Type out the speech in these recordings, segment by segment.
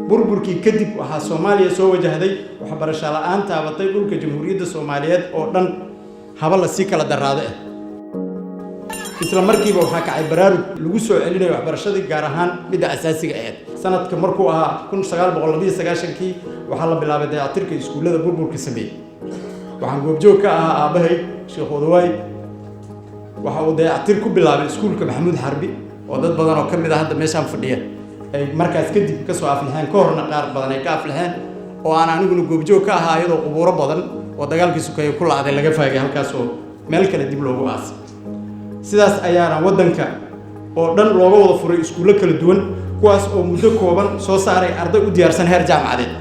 Burburkii kadib waxaa Soomaaliya soo wajahday waxbarasho la'aan taabatay dhulka Jamhuuriyadda Soomaaliyeed oo dhan, haba la sii kala daraado ah. Isla markiiba waxaa kacay baraarug lagu soo celinayo waxbarashadii, gaar ahaan midda asaasiga ahayd. Sanadka markuu ahaa 1992-kii waxaa la bilaabay dayactirka iskuullada burburka sameeyey. Waxaan goobjoog ka ahaa aabbahay Sheekh Odawaay waxa uu dayactir ku bilaabay iskuulka Maxamuud Xarbi, oo dad badan oo ka mid ah hadda meeshaan fadhiya ay markaas kadib ka soo aflixeen, ka horna qaar badan ay ka aflixeen, oo aan aniguna goobjoog ka ahaa iyadoo qubuuro badan oo dagaalkii sukeeye ku la'day laga faagay halkaas oo meel kale dib loogu aasay. Sidaas ayaana waddanka oo dhan looga wada furay iskuullo kala duwan, kuwaas oo muddo kooban soo saaray arday u diyaarsan heer jaamacadeed.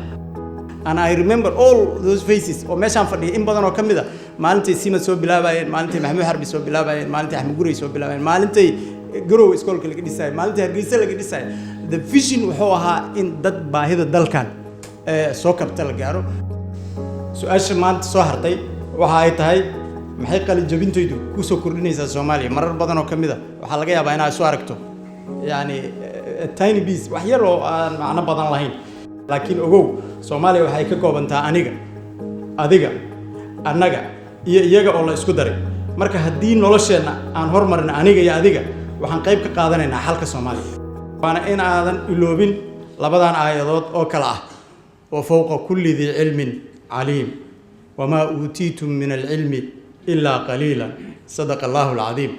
And I remember all those faces oo meeshaan fadhiya, in badan oo ka mid a, maalintay SIMAD soo bilaabayeen, maalintay Maxamuud Xarbi soo bilaabayeen, maalintay Axmed Gurey soo bilaabayeen, maalintay Garowe iskoolka laga dhisaayo, maalintay Hargeysa laga dhisaayo. The vision wuxuu ahaa in dad baahida dalkan soo kabta la gaaro. Su-aasha maanta soo hartay waxa ay tahay: maxay qalin jabintaydu kusoo kordhinaysaa Soomaaliya? Marar badan oo ka mid a waxaa laga yaabaa inaad isu aragto yani tiny piece, wax yar oo aan macno badan lahayn. Laakiin ogow, Soomaaliya waxay ka koobantaa aniga, adiga, annaga iyo iyaga oo la isku daray. Marka haddii nolosheenna aan hormarino, aniga iyo adiga waxaan qayb ka qaadanaynaa xalka Soomaaliya. Waana in aadan iloobin labadan aayadood oo kale ah: وفوق كل ذي علم عليم وما أوتيتم من العلم إلا قليلا. صدق الله العظيم.